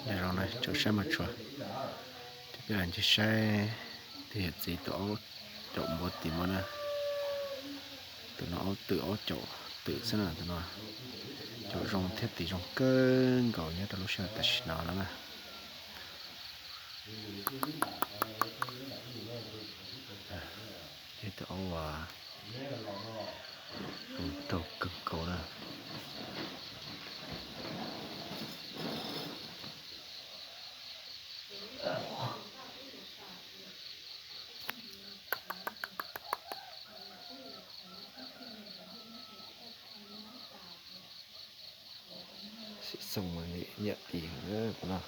Zoo na, tsom saib mas tshua. Ces peb los ncig saib tus yawm txiv tus aub caum npua tim no na. Tus no aub twm, aub caum twm xwb na tus no. Caum zoo thiab tim zoo kawg nkaus nyob rau lub sij hawm tam sim no no na. Tus aub uas zoo nraug kawg nkaus na. Xov xoo mas nyiam tim no.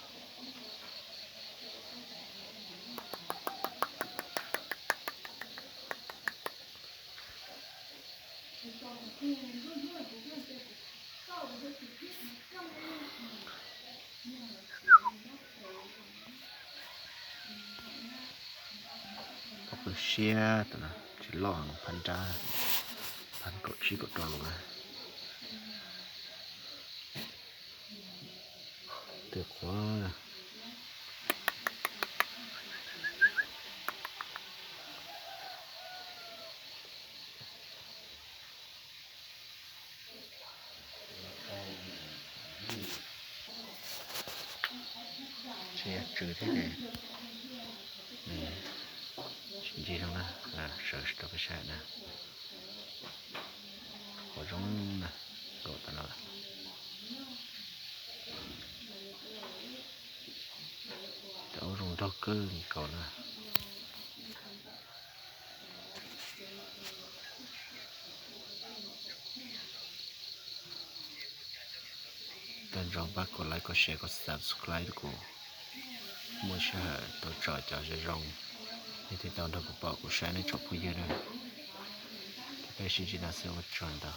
Poj qw siab tus no, tsis loj, phab nrab, phab kaum tsib kaum rau lus na. Twb qhuav. Tsw thiab ces nws sib ntsib zoo na, sawv rau peb saib na. Qhov zoo na, nkaum tas no lawm. Tus aub zoo nraug kawg nkaus na. Tag nrho pab kom like, kom share, kom subscribe rau kuv, muaj sij hawm tau tso cov zoo zoo nej thiaj tau nrog kuv pom kuv saib nej tsoom phooj ywg na. Peb sib ntsib no xwb, ua tsaug ntau.